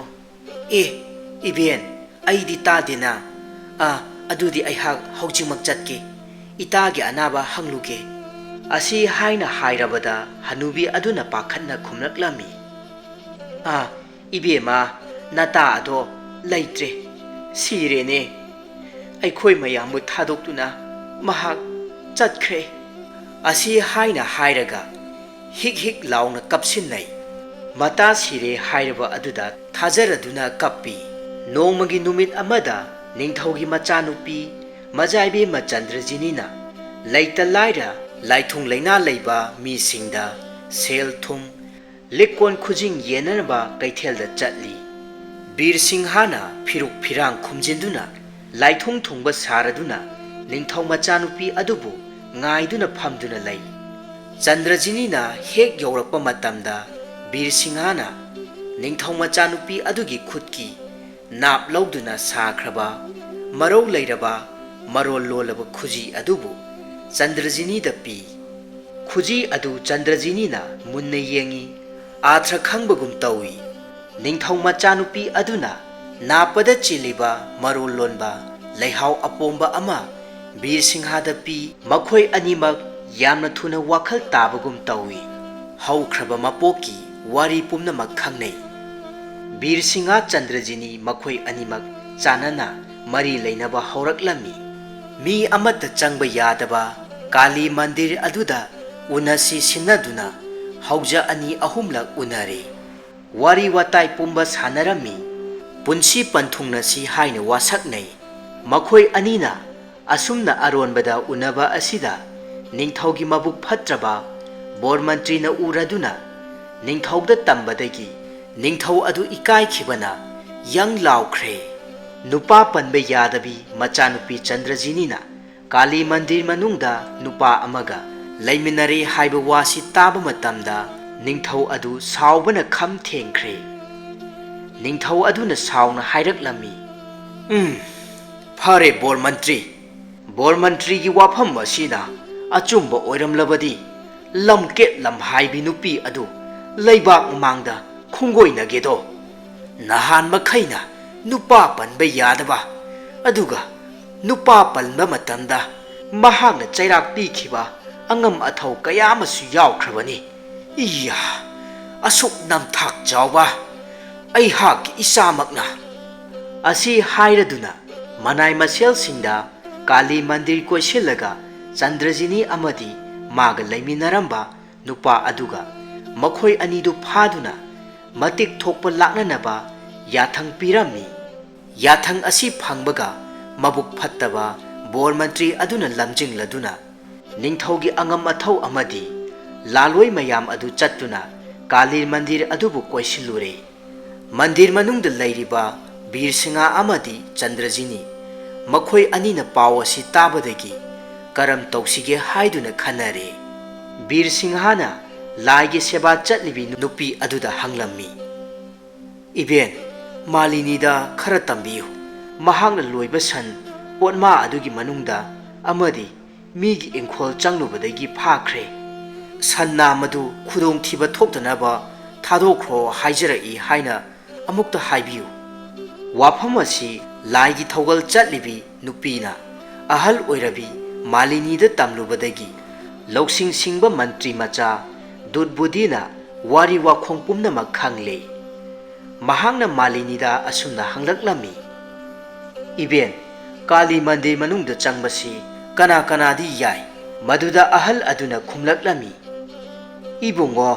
"ꯑꯦ, ꯏꯕꯦꯟ, ꯑꯩꯗꯤ ꯇꯥꯗꯦꯅ꯫ ꯑꯥ, ꯑꯗꯨꯗꯤ ꯑꯩꯍꯥꯛ ꯍꯧꯖꯤꯛꯃꯛ ꯆꯠꯀꯦ꯫ ꯏꯇꯥꯒꯤ ꯑꯅꯥꯕ ꯍꯪꯂꯨꯒꯦ꯫" ꯑꯁꯤ ꯍꯥꯏꯅ ꯍꯥꯏꯔꯕꯗ ꯍꯅꯨꯕꯤ ꯑꯗꯨꯅ ꯄꯥꯈꯠꯅ ꯈꯨꯝꯂꯛꯂꯝꯃꯤ, "ꯑꯥ, ꯏꯕꯦꯝꯃ, ꯅꯇꯥ ꯑꯗꯣ ꯂꯩꯇ꯭ꯔꯦ, ꯁꯤꯔꯦꯅꯦ꯫ ꯑꯩꯈꯣꯏ ꯃꯌꯥꯝꯕꯨ ꯊꯥꯗꯣꯛꯇꯨꯅ ꯃꯍꯥꯛ ꯆꯠꯈ꯭ꯔꯦ꯫" ꯑꯁꯤ ꯍꯥꯏꯅ ꯍꯥꯏꯔꯒ ꯍꯤꯛ ꯍꯤꯛ ꯂꯥꯎꯅ ꯀꯞꯁꯤꯟꯅꯩ꯫ ꯃꯇꯥ ꯁꯤꯔꯦ ꯍꯥꯏꯔꯕ ꯑꯗꯨꯗ ꯊꯥꯖꯔꯗꯨꯅ ꯀꯞꯄꯤ꯫ ꯅꯣꯡꯃꯒꯤ ꯅꯨꯃꯤꯠ ꯑꯃꯗ ꯅꯤꯡꯊꯧꯒꯤ ꯃꯆꯥꯅꯨꯄꯤ ꯃꯖꯥꯏꯕꯦꯝꯃ ꯆꯟꯗ꯭ꯔꯖꯤꯅꯤꯅ ꯂꯩꯇ ꯂꯥꯏꯔ, ꯂꯥꯏꯊꯨꯡ ꯂꯩꯅꯥ ꯂꯩꯕ ꯃꯤꯁꯤꯡꯗ ꯁꯦꯜ ꯊꯨꯝ, ꯂꯤꯛꯀꯣꯟ ꯈꯨꯖꯤꯡ ꯌꯦꯟꯅꯅꯕ ꯀꯩꯊꯦꯜꯗ ꯆꯠꯂꯤ꯫ ꯕꯤꯔ ꯁꯤꯡꯍꯅ ꯐꯤꯔꯨꯛ ꯐꯤꯔꯥꯡ ꯈꯨꯝꯖꯤꯟꯗꯨꯅ ꯂꯥꯏꯊꯨꯡ ꯊꯨꯡꯕ ꯁꯥꯔꯗꯨꯅ ꯅꯤꯡꯊꯧ ꯃꯆꯥꯅꯨꯄꯤ ꯑꯗꯨꯕꯨ ꯉꯥꯏꯗꯨꯅ ꯐꯝꯗꯨꯅ ꯂꯩ꯫ ꯆꯟꯗ꯭ꯔꯖꯤꯅꯤꯅ ꯍꯦꯛ ꯌꯧꯔꯛꯄ ꯃꯇꯝꯗ ꯕꯤꯔ ꯁꯤꯡꯍꯅ ꯅꯤꯡꯊꯧ ꯃꯆꯥꯅꯨꯄꯤ ꯑꯗꯨꯒꯤ ꯈꯨꯠꯀꯤ ꯅꯥꯞ ꯂꯧꯗꯨꯅ ꯁꯥꯈ꯭ꯔꯕ ꯃꯔꯧ ꯂꯩꯔꯕ ꯃꯔꯣꯜ ꯂꯣꯜꯂꯕ ꯈꯨꯖꯤ ꯑꯗꯨꯕꯨ ꯆꯟꯗ꯭ꯔꯖꯤꯅꯤꯗ ꯄꯤ꯫ ꯈꯨꯖꯤ ꯑꯗꯨ ꯆꯟꯗ꯭ꯔꯖꯤꯅꯤꯅ ꯃꯨꯟꯅ ꯌꯦꯡꯏ, ꯑꯥꯊ꯭ꯔ ꯈꯪꯕꯒꯨꯝ ꯇꯧꯏ꯫ ꯅꯤꯡꯊꯧ ꯃꯆꯥꯅꯨꯄꯤ ꯑꯗꯨꯅ ꯅꯥꯞꯄꯗ ꯆꯤꯜꯂꯤꯕ ꯃꯔꯣꯜ ꯂꯣꯟꯕ ꯂꯩꯍꯥꯎ ꯑꯄꯣꯝꯕ ꯑꯃ ꯕꯤꯔ ꯁꯤꯡꯍꯗ ꯄꯤ꯫ ꯃꯈꯣꯏ ꯑꯅꯤꯃꯛ ꯌꯥꯝꯅ ꯊꯨꯅ ꯋꯥꯈꯜ ꯇꯥꯕꯒꯨꯝ ꯇꯧꯏ꯫ ꯍꯧꯈ꯭ꯔꯕ ꯃꯄꯣꯛꯀꯤ ꯋꯥꯔꯤ ꯄꯨꯝꯅꯃꯛ ꯈꯪꯅꯩ꯫ ꯕꯤꯔ ꯁꯤꯡꯍ ꯆꯟꯗ꯭ꯔꯖꯤꯅꯤ ꯃꯈꯣꯏ ꯑꯅꯤꯃꯛ ꯆꯥꯟꯅꯅ ꯃꯔꯤ ꯂꯩꯅꯕ ꯍꯧꯔꯛꯂꯝꯃꯤ꯫ ꯃꯤ ꯑꯃꯠꯇ ꯆꯪꯕ ꯌꯥꯗꯕ ꯀꯥꯂꯤ ꯃꯟꯗꯤꯔ ꯑꯗꯨꯗ ꯎꯅꯁꯤ ꯁꯤꯟꯅꯗꯨꯅ ꯍꯧꯖ ꯑꯅꯤ ꯑꯍꯨꯝꯂꯛ ꯎꯅꯔꯦ꯫ ꯋꯥꯔꯤ ꯋꯥꯇꯥꯏ ꯄꯨꯝꯕ ꯁꯥꯟꯅꯔꯝꯃꯤ꯫ ꯄꯨꯟꯁꯤ ꯄꯟꯊꯨꯡꯅꯁꯤ ꯍꯥꯏꯅ ꯋꯥꯁꯛꯅꯩ꯫ ꯃꯈꯣꯏ ꯑꯅꯤꯅ ꯑꯁꯨꯝꯅ ꯑꯔꯣꯟꯕꯗ ꯎꯅꯕ ꯑꯁꯤꯗ ꯅꯤꯡꯊꯧꯒꯤ ꯃꯕꯨꯛ ꯐꯠꯇ꯭ꯔꯕ ꯕꯣꯔ ꯃꯟꯇ꯭ꯔꯤꯅ ꯎꯔꯗꯨꯅ ꯅꯤꯡꯊꯧꯗ ꯇꯝꯕꯗꯒꯤ ꯅꯤꯡꯊꯧ ꯑꯗꯨ ꯏꯀꯥꯏꯈꯤꯕꯅ ꯌꯪ ꯂꯥꯎꯈ꯭ꯔꯦ꯫ ꯅꯨꯄꯥ ꯄꯟꯕ ꯌꯥꯗꯕꯤ ꯃꯆꯥꯅꯨꯄꯤ ꯆꯟꯗ꯭ꯔꯖꯤꯅꯤꯅ ꯀꯥꯂꯤ ꯃꯟꯗꯤꯔ ꯃꯅꯨꯡꯗ ꯅꯨꯄꯥ ꯑꯃꯒ ꯂꯩꯃꯤꯟꯅꯔꯦ ꯍꯥꯏꯕ ꯋꯥꯁꯤ ꯇꯥꯕ ꯃꯇꯝꯗ ꯅꯤꯡꯊꯧ ꯑꯗꯨ ꯁꯥꯎꯕꯅ ꯈꯝ ꯊꯦꯡꯈ꯭ꯔꯦ꯫ ꯅꯤꯡꯊꯧ ꯑꯗꯨꯅ ꯁꯥꯎꯅ ꯍꯥꯏꯔꯛꯂꯝꯃꯤ, "ꯎꯝ, ꯐꯔꯦ ꯕꯣꯔ ꯃꯟꯇ꯭ꯔꯤ, ꯕꯣꯔ ꯃꯟꯇ꯭ꯔꯤꯒꯤ ꯋꯥꯐꯝ ꯑꯁꯤꯅ ꯑꯆꯨꯝꯕ ꯑꯣꯏꯔꯝꯂꯕꯗꯤ ꯂꯝꯀꯦꯠ ꯂꯝꯍꯥꯏꯕꯤ ꯅꯨꯄꯤ ꯑꯗꯨ ꯂꯩꯕꯥꯛ ꯃꯃꯥꯡꯗ ꯈꯣꯡꯒꯣꯏꯅꯒꯦꯗꯣ꯫ ꯅꯍꯥꯟ ꯃꯈꯩꯅ ꯅꯨꯄꯥ ꯄꯟꯕ ꯌꯥꯗꯕ, ꯑꯗꯨꯒ ꯅꯨꯄꯥ ꯄꯟꯕ ꯃꯇꯝꯗ ꯃꯍꯥꯛꯅ ꯆꯩꯔꯥꯛ ꯄꯤꯈꯤꯕ ꯑꯉꯝ ꯑꯊꯧ ꯀꯌꯥ ꯑꯃꯁꯨ ꯌꯥꯎꯈ꯭ꯔꯕꯅꯤ꯫ ꯏꯌꯥ, ꯑꯁꯨꯛ ꯅꯝꯊꯥꯛ ꯆꯥꯎꯕ ꯑꯩꯍꯥꯛꯀꯤ ꯏꯆꯥꯃꯛꯅ!" ꯑꯁꯤ ꯍꯥꯏꯔꯗꯨꯅ ꯃꯅꯥꯏ ꯃꯁꯦꯜꯁꯤꯡꯗ ꯀꯥꯂꯤ ꯃꯟꯗꯤꯔ ꯀꯣꯏꯁꯤꯜꯂꯒ ꯆꯟꯗ꯭ꯔꯖꯤꯅꯤ ꯑꯃꯗꯤ ꯃꯥꯒ ꯂꯩꯃꯤꯟꯅꯔꯝꯕ ꯅꯨꯄꯥ ꯑꯗꯨꯒ ꯃꯈꯣꯏ ꯑꯅꯤꯗꯨ ꯐꯥꯗꯨꯅ ꯃꯇꯤꯛ ꯊꯣꯛꯄ ꯂꯥꯛꯅꯅꯕ ꯌꯥꯊꯪ ꯄꯤꯔꯝꯃꯤ꯫ ꯌꯥꯊꯪ ꯑꯁꯤ ꯐꯪꯕꯒ ꯃꯕꯨꯛ ꯐꯠꯇꯕ ꯕꯣꯔ ꯃꯟꯇ꯭ꯔꯤ ꯑꯗꯨꯅ ꯂꯝꯖꯤꯡꯂꯗꯨꯅ ꯅꯤꯡꯊꯧꯒꯤ ꯑꯉꯝ ꯑꯊꯧ ꯑꯃꯗꯤ ꯂꯥꯂꯣꯏ ꯃꯌꯥꯝ ꯑꯗꯨ ꯆꯠꯇꯨꯅ ꯀꯥꯂꯤ ꯃꯟꯗꯤꯔ ꯑꯗꯨꯕꯨ ꯀꯣꯏꯁꯤꯜꯂꯨꯔꯦ꯫ ꯃꯟꯗꯤꯔ ꯃꯅꯨꯡꯗ ꯂꯩꯔꯤꯕ ꯕꯤꯔ ꯁꯤꯡꯍ ꯑꯃꯗꯤ ꯆꯟꯗ꯭ꯔꯖꯤꯅꯤ, ꯃꯈꯣꯏ ꯑꯅꯤꯅ ꯄꯥꯎ ꯑꯁꯤ ꯇꯥꯕꯗꯒꯤ ꯀꯔꯝ ꯇꯧꯁꯤꯒꯦ ꯍꯥꯏꯗꯨꯅ ꯈꯟꯅꯔꯦ꯫ ꯕꯤꯔ ꯁꯤꯡꯍꯅ ꯂꯥꯏꯒꯤ ꯁꯦꯕꯥ ꯆꯠꯂꯤꯕꯤ ꯅꯨꯄꯤ ꯑꯗꯨꯗ ꯍꯪꯂꯝꯃꯤ, "ꯏꯕꯦꯟ, ꯃꯥꯂꯤꯅꯤꯗ ꯈꯔ ꯇꯝꯕꯤꯌꯨ꯫ ꯃꯍꯥꯛꯅ ꯂꯣꯏꯕ ꯁꯟ ꯄꯣꯠꯃꯥ ꯑꯗꯨꯒꯤ ꯃꯅꯨꯡꯗ ꯑꯃꯗꯤ ꯃꯤꯒꯤ ꯏꯪꯈꯣꯜ ꯆꯪꯂꯨꯕꯗꯒꯤ ꯐꯥꯈ꯭ꯔꯦ꯫ ꯁꯟ ꯅꯥꯝ ꯑꯗꯨ ꯈꯨꯗꯣꯡꯊꯤꯕ ꯊꯣꯛꯇꯅꯕ ꯊꯥꯗꯣꯛꯈ꯭ꯔꯣ ꯍꯥꯏꯖꯔꯛꯏ" ꯍꯥꯏꯅ ꯑꯃꯨꯛꯇ ꯍꯥꯏꯕꯤꯌꯨ꯫ ꯋꯥꯐꯝ ꯑꯁꯤ ꯂꯥꯏꯒꯤ ꯊꯧꯒꯜ ꯆꯠꯂꯤꯕꯤ ꯅꯨꯄꯤꯅ ꯑꯍꯜ ꯑꯣꯏꯔꯕꯤ ꯃꯥꯂꯤꯅꯤꯗ ꯇꯝꯂꯨꯕꯗꯒꯤ ꯂꯧꯁꯤꯡ ꯁꯤꯡꯕ ꯃꯟꯇ꯭ꯔꯤ ꯃꯆꯥ ꯗꯨꯠꯕꯨꯗꯤꯅ ꯋꯥꯔꯤ ꯋꯥꯈꯣꯡ ꯄꯨꯝꯅꯃꯛ ꯈꯪꯂꯦ꯫ ꯃꯍꯥꯛꯅ ꯃꯥꯂꯤꯅꯤꯗ ꯑꯁꯨꯝꯅ ꯍꯪꯂꯛꯂꯝꯃꯤ, "ꯏꯕꯦꯟ, ꯀꯥꯂꯤ ꯃꯟꯗꯤꯔ ꯃꯅꯨꯡꯗ ꯆꯪꯕꯁꯤ ꯀꯅꯥ ꯀꯅꯥꯗꯤ ꯌꯥꯏ?" ꯃꯗꯨꯗ ꯑꯍꯜ ꯑꯗꯨꯅ ꯈꯨꯝꯂꯛꯂꯝꯃꯤ, "ꯏꯕꯨꯡꯉꯣ,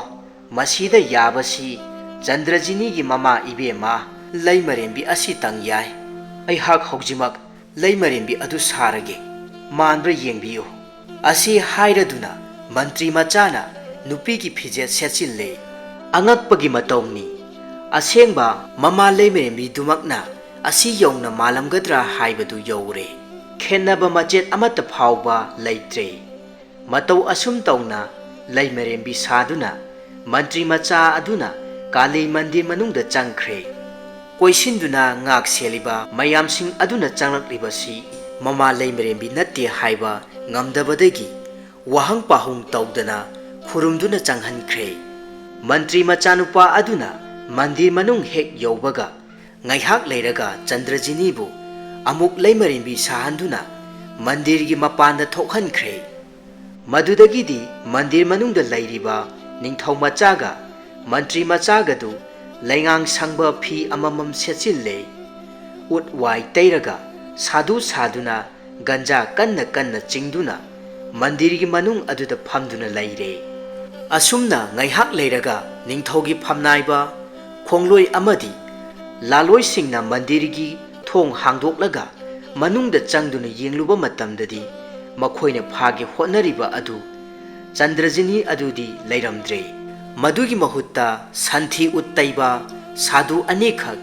ꯃꯁꯤꯗ ꯌꯥꯕꯁꯤ ꯆꯟꯗ꯭ꯔꯖꯤꯅꯤꯒꯤ ꯃꯃꯥ ꯏꯕꯦꯝꯃ ꯂꯩꯃꯔꯦꯝꯕꯤ ꯑꯁꯤꯇꯪ ꯌꯥꯏ꯫ ꯑꯩꯍꯥꯛ ꯍꯧꯖꯤꯛꯃꯛ ꯂꯩꯃꯔꯦꯝꯕꯤ ꯑꯗꯨ ꯁꯥꯔꯒꯦ, ꯃꯥꯟꯕ꯭ꯔꯥ ꯌꯦꯡꯕꯤꯌꯨ"꯫ ꯑꯁꯤ ꯍꯥꯏꯔꯗꯨꯅ ꯃꯟꯇ꯭ꯔꯤ ꯃꯆꯥꯅ ꯅꯨꯄꯤꯒꯤ ꯐꯤꯖꯦꯠ ꯁꯦꯠꯆꯤꯜꯂꯦ꯫ ꯑꯉꯛꯄꯒꯤ ꯃꯇꯧꯅꯤ꯫ ꯑꯁꯦꯡꯕ ꯃꯃꯥ ꯂꯩꯃꯔꯦꯝꯕꯤꯗꯨꯃꯛꯅ ꯑꯁꯤ ꯌꯧꯅ ꯃꯥꯜꯂꯝꯒꯗ꯭ꯔꯥ ꯍꯥꯏꯕꯗꯨ ꯌꯧꯔꯦ꯫ ꯈꯦꯟꯅꯕ ꯃꯆꯦꯠ ꯑꯃꯠꯇ ꯐꯥꯎꯕ ꯂꯩꯇ꯭ꯔꯦ꯫ ꯃꯇꯧ ꯑꯁꯨꯝ ꯇꯧꯅ ꯂꯩꯃꯔꯦꯝꯕꯤ ꯁꯥꯗꯨꯅ ꯃꯟꯇ꯭ꯔꯤ ꯃꯆꯥ ꯑꯗꯨꯅ ꯀꯥꯂꯤ ꯃꯟꯗꯤꯔ ꯃꯅꯨꯡꯗ ꯆꯪꯈ꯭ꯔꯦ꯫ ꯀꯣꯏꯁꯤꯟꯗꯨꯅ ꯉꯥꯛ ꯁꯦꯜꯂꯤꯕ ꯃꯌꯥꯝꯁꯤꯡ ꯑꯗꯨꯅ ꯆꯪꯂꯛꯂꯤꯕꯁꯤ ꯃꯃꯥ ꯂꯩꯃꯔꯦꯝꯕꯤ ꯅꯠꯇꯦ ꯍꯥꯏꯕ ꯉꯝꯗꯕꯗꯒꯤ ꯋꯥꯍꯪ ꯄꯥꯎꯍꯪ ꯇꯧꯗꯅ ꯈꯨꯔꯨꯝꯗꯨꯅ ꯆꯪꯍꯟꯈ꯭ꯔꯦ꯫ ꯃꯟꯇ꯭ꯔꯤ ꯃꯆꯥꯅꯨꯄꯥ ꯑꯗꯨꯅ ꯃꯟꯗꯤꯔ ꯃꯅꯨꯡ ꯍꯦꯛ ꯌꯧꯕꯒ ꯉꯥꯏꯍꯥꯛ ꯂꯩꯔꯒ ꯆꯟꯗ꯭ꯔꯖꯤꯅꯤꯕꯨ ꯑꯃꯨꯛ ꯂꯩꯃꯔꯦꯝꯕꯤ ꯁꯥꯍꯟꯗꯨꯅ ꯃꯟꯗꯤꯔꯒꯤ ꯃꯄꯥꯟꯗ ꯊꯣꯛꯍꯟꯈ꯭ꯔꯦ꯫ ꯃꯗꯨꯗꯒꯤꯗꯤ ꯃꯟꯗꯤꯔ ꯃꯅꯨꯡꯗ ꯂꯩꯔꯤꯕ ꯅꯤꯡꯊꯧ ꯃꯆꯥꯒ ꯃꯟꯇ꯭ꯔꯤ ꯃꯆꯥꯒꯗꯨ ꯂꯩꯉꯥꯡ ꯁꯪꯕ ꯐꯤ ꯑꯃꯃꯝ ꯁꯦꯠꯆꯤꯜꯂꯦ꯫ ꯎꯠ ꯋꯥꯏ ꯇꯩꯔꯒ ꯁꯥꯗꯨ ꯁꯥꯗꯨꯅ ꯒꯟꯖꯥ ꯀꯟꯅ ꯀꯟꯅ ꯆꯤꯡꯗꯨꯅ ꯃꯟꯗꯤꯔꯒꯤ ꯃꯅꯨꯡ ꯑꯗꯨꯗ ꯐꯝꯗꯨꯅ ꯂꯩꯔꯦ꯫ ꯑꯁꯨꯝꯅ ꯉꯥꯏꯍꯥꯛ ꯂꯩꯔꯒ ꯅꯤꯡꯊꯧꯒꯤ ꯐꯝꯅꯥꯏꯕ, ꯈꯣꯡꯂꯣꯏ ꯑꯃꯗꯤ ꯂꯥꯂꯣꯏꯁꯤꯡꯅ ꯃꯟꯗꯤꯔꯒꯤ ꯊꯣꯡ ꯍꯥꯡꯗꯣꯛꯂꯒ ꯃꯅꯨꯡꯗ ꯆꯪꯗꯨꯅ ꯌꯦꯡꯂꯨꯕ ꯃꯇꯝꯗꯗꯤ, ꯃꯈꯣꯏꯅ ꯐꯥꯒꯦ ꯍꯣꯠꯅꯔꯤꯕ ꯑꯗꯨ ꯆꯟꯗ꯭ꯔꯖꯤꯅꯤ ꯑꯗꯨꯗꯤ ꯂꯩꯔꯝꯗ꯭ꯔꯦ꯫ ꯃꯗꯨꯒꯤ ꯃꯍꯨꯠꯇ ꯁꯟꯊꯤ ꯎꯠ ꯇꯩꯕ ꯁꯥꯗꯨ ꯑꯅꯤꯈꯛ